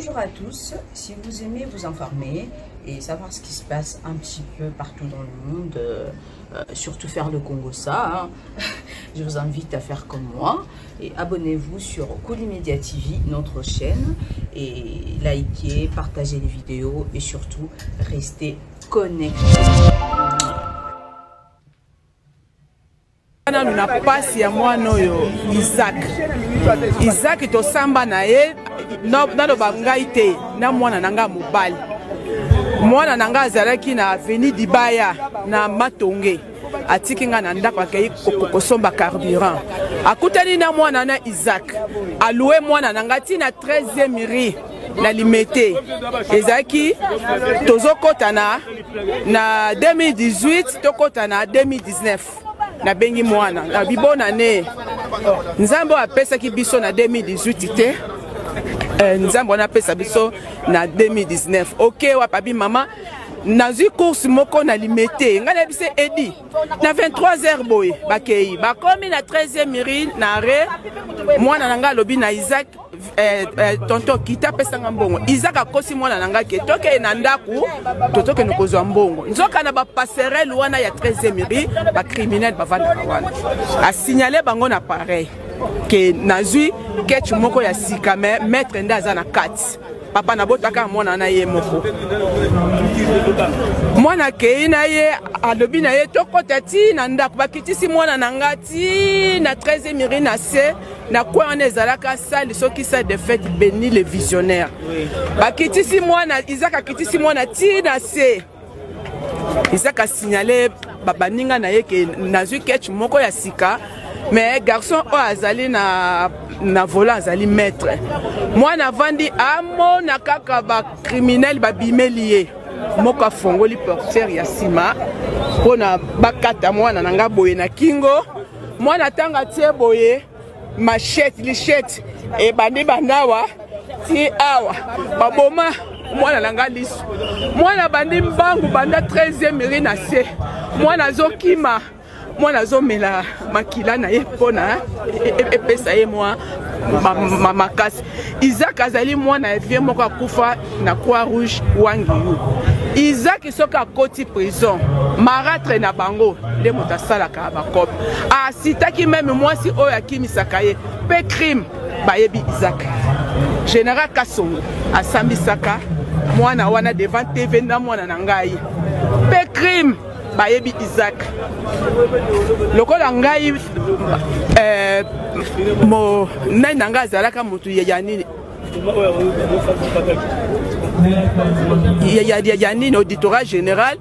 Bonjour à tous, si vous aimez vous informer et savoir ce qui se passe un petit peu partout dans le monde, euh, euh, surtout faire le kongossa, hein, je vous invite à faire comme moi et abonnez-vous sur Media TV, notre chaîne, et likez, partagez les vidéos et surtout restez connectés. Nanu na pasi ya mwana oyo Isaac. Isaac tosamba na ye naloba ngai te na mwana na ngai mobali. Mwana na ngai azalaki na avenue Dibaya na Matonge. Atiki ngai na ndako akei kosomba carburant. Akutani na mwana na Isaac. Aloue mwana na ngai ti na 13e rue na Limete. Ezalaki tozokota na na 2018 tokota na 2019. Nabengi mwana na bibona ne Nzambe oyo apesaki biso na 2018 te, Nzambe wana apesa biso na 2019. Ok, wapi abi mama nazwi course moko na Limete, ngai nayebisi Edi na 23 heures boye bakei bakomi na 13e rue na arrêt. Mwana na ngai alobi na Isaac, tonton kita apesanga mbongo. Isaac akosi mwana na ngai ke tokeye na ndako totokende kozwa mbongo. Nzoka na ba passerelle wana ya 13e rue ba criminel bavandaka wana. Asignale bango na pareil ke nazwi ketch moko ya sika, mais maître nde aza na kati. Papa nabotaka mwana na ye moko. Mwana akei na ye alobi na ye tokota ti na ndako. Bakitisi mwana na nga ti na 13e rue na se na coin wana ezalaka salle soki salle de fête Béni le visionnaire. Bakitisi mwana Isaac akitisi mwana ti na se. Isaac a signalé baninga na ye ke nazwi ketch moko ya sika, mais garçon oyo azali na volant azali maître. Mwana avandi amona kaka ba criminel babimeli ye. Moko afongoli portière ya nsima mpona bakata mwana na nga boye na kingo. Mwana ntango atie boye machette lichette ebandi bandawa ti awa baboma mwana na nga liso. Mwana bandi mbangu banda 13e rue na se. Mwana azokima, mwana azomela makila na ye mpona epesa ye mwa makasi. Isaac azali mwana ya vieux moko akufa na Croix Rouge Wangiyu. Isaac soki akoti prison, maratre na bango nde moto asalaka bakope. Asitaki meme mwasi oyo akimisaka ye pe crime bayebi Isaac. Général Kasongo asambisaka mwana wana devant TV na mwana na ngai pe crime bayebi Isaac. Lokola ngai mo nani na ngai azalaka motu ya nini ya nini auditorat général.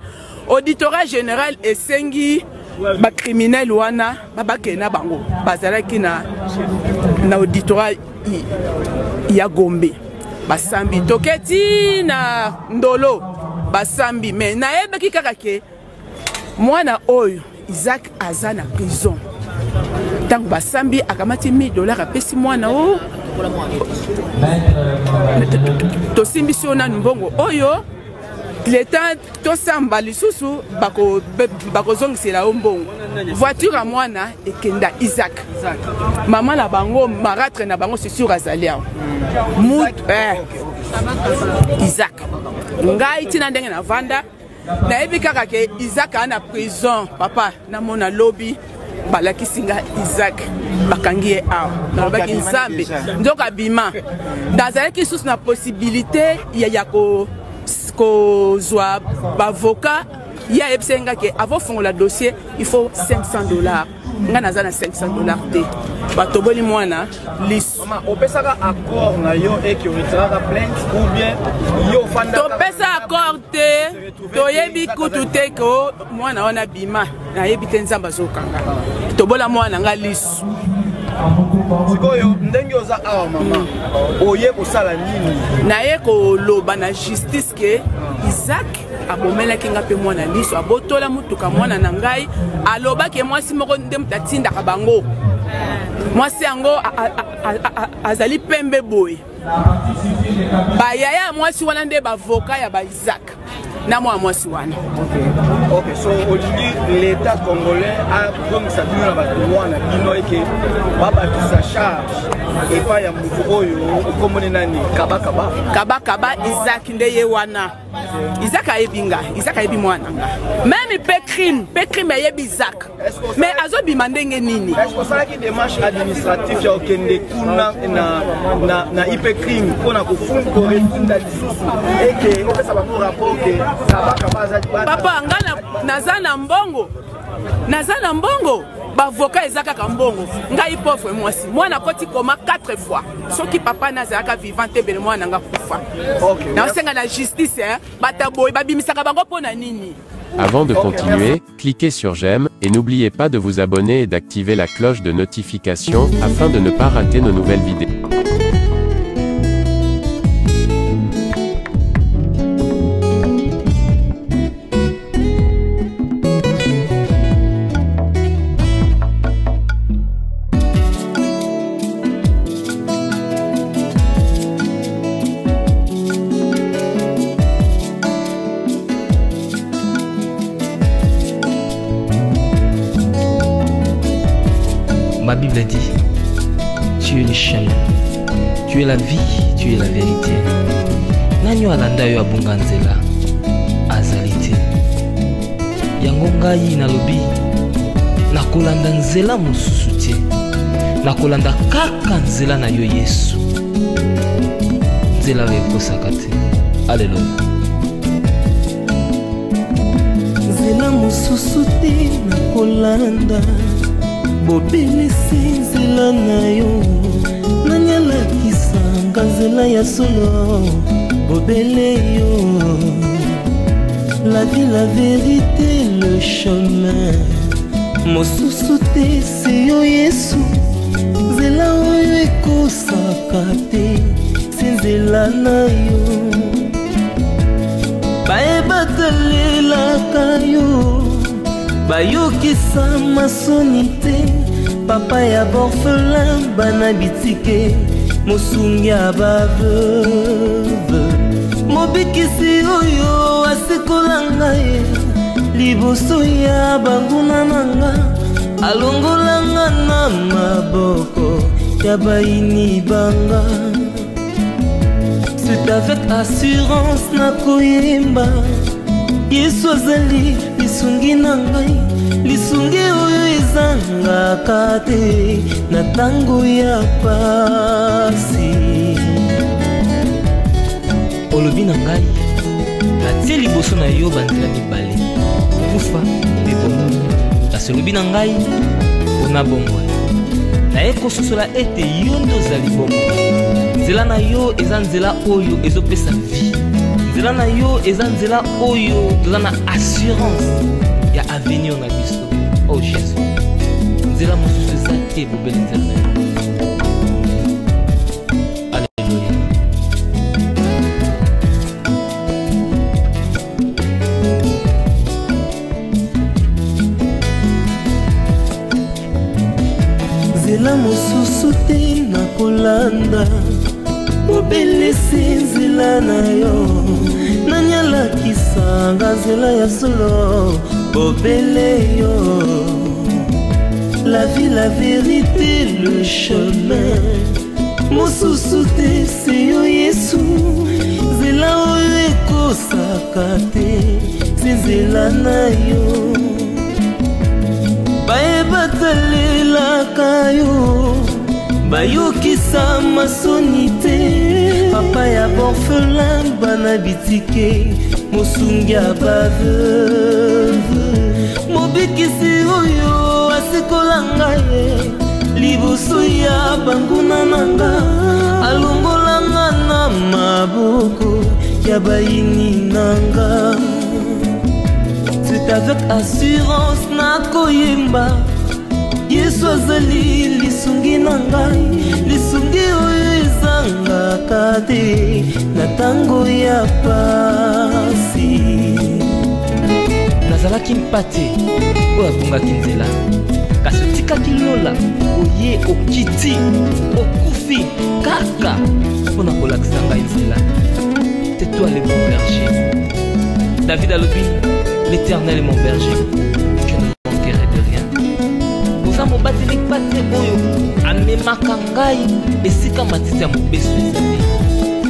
Auditorat général esengi ba criminel wana babakende na bango bazalaki na auditorat ya Gombe. Basambi toketi na Ndolo basambi, mais nayebaki kaka ke mwana oyo Isaac aza na prison. Tango basambi akamati 1000 $ apesi mwana o tosimbisi yo nanu mbongo oyo le temps tosamba lisusu bakozongisela yo mbongo. Voiture ya mwana ekenda Isaac. Mama na bango maratre na bango c'est sûr azali awa. Isaac. Ngai tina ndenge na vanda nayebi kaka ke Isaac a na prison. Papa namona lobi balakisi nga Isaac bakangi ye awa. Nalobaki Nzambe nzoka bima. Nazalaki lisusu na possibilité ya kozwa bavocat. Ye ayebisaki nga ke avant fongola dossier il faut 500 $. Nga naza na 500 $ te. Batoboli mwana lisu. Mama, opesaka accord na yo e ki oretiraka plainte ou bien yo ofandaka? Topesa accord te, toyebi kutu te ko mwana wana bima. Nayebi te Nzambe azokanga. Tobola mwana nga lisu. Sikoyo ndenge oza awa mama, oye kosala nini? Naye koloba na justice ke Isaac abomelaki nga mpe mwana liso, abotola motuka mwana na ngai. Alobaki mwasi moko nde moto atindaka bango. Mwasi yango azali pembe boye. Bayaya ya mwasi wana nde bavoka ya ba Isaac na mwa mwasi wana. Ok, so olingi l'État congolais azongisa bino na bato wana bino eke babakisa charge. epai ya moto oyo okomoni nani? Kabakaba. Kabakaba Isaac nde ye wana. Isaac ayebi nga, Isaac ayebi mwana nga. Même pe crime, pe crime ayebi Isaac. Mais azobima ndenge nini? Est-ce que osalaki démarche administrative ya okende kuna na IP crime mpona kofunda lisusu eke opesa bango rapport ke Kabakaba aza Papa, nga naza na mbongo. Naza na mbongo. Bavoka eza kaka mbongo. Ngai pauvre mwasi. Mwana akoti koma 4 fois. Soki papa nazalaka vivant te, bele mwana nga kufa. Naosenga na justice, hein. Bata boye babimisaka bango mpo na nini? Avant de continuer, cliquez sur j'aime et n'oubliez pas de vous abonner et d'activer la cloche de notification afin de ne pas rater nos nouvelles vidéos. Ma Bible dit, tu es le chemin, tu es la vie, tu es la vérité. Nani oyo alanda yo abunga nzela azali te. Yango ngai nalobi, nakolanda nzela mosusu te, nakolanda kaka nzela na yo Yesu, nzela oyo ekosaka te. Alleluya. Nzela mosusu te nakolanda, bobelisi nzela na yo. Nani alakisanga nzela ya solo? Bobele yo. La vie, la vérité, le chemin, mosusu te se yo Yesu. Nzela oyo ekosaka te se nzela na yo. Bayebatalelaka yo, bayokisa masoni te. Papa ya borphelin, bana bitike, mosungi ya baveuve, mobikisi oyo asekola ngai liboso ya banguna na nga, alongola nga na maboko ya bayini banga. C'est avec assurance nakoyemba, Yesu azali lisungi na ngai, lisungi oyo ezangaka te na tango ya pasi. Olobi na ngai, natie liboso na yo banzela mibale, kufa mpe bomoi. Kasi olobi na ngai, mpona bomoi. Naye kososola ete yo nde ozali bomoi. Nzela na yo eza nzela oyo ezopesa vie. Nzela na yo eza nzela oyo toza na assurance ya avenir na biso. Oh Jésus, nzela mosusu eza te, bobele nzela na yo. Alleluya. Nzela mosusu te nakolanda, bobelesi nzela na yo. Nani alakisanga nzela ya solo? Bobele yo. La vie, la vérité, le chemin, mosusu te se yo Yesu. Nzela oyo ekosaka te se nzela na yo. Bayebatalelaka yo, bayokisa masoni te. Papa ya borphelin, bana bitike, mosungi ya baveuve, mobikisi oyo asekola ngai liboso ya banguna na nga, alongola nga na maboko ya bayini na nga. C'est avec assurance nakoyemba, Yesu azali lisungi na ngai, lisungi oyo ezangaka te na tango ya pasi. Nazalaki mpate oyo abungaki nzela, kasi otikaki lola, oye okiti, okufi kaka mpona kolakisa ngai nzela. C'est toi le bon berger. David alobi, l'Éternel est mon berger, je ne manquerai de rien. Oza mobateli mpate oyo amemaka ngai esika matiti ya mobesu ezali,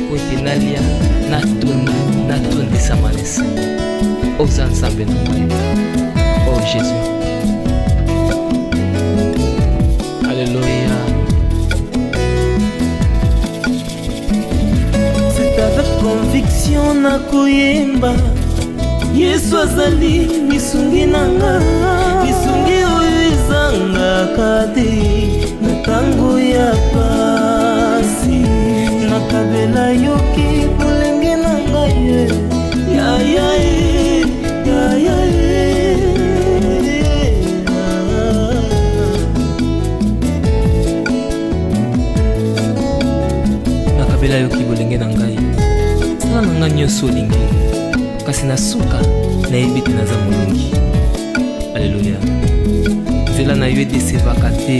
po ete nalia, natonda, natondisama na esengo. Oza Nzambe na ngai, oh Jésus. Alléluia. C'est avec conviction nakoyemba Yesu azali lisungi na nga, lisungi oyo ezangaka te na ntango ya pasi. Nakabela yoki bolenge na ngai, yaya ye, yaya ye. Nakabela yoki bolenge na ngai, sala na ngai nyonso olingi, kasi na suka nayebi te naza molongi. Aleluya. Nzela na yo edesevaka te.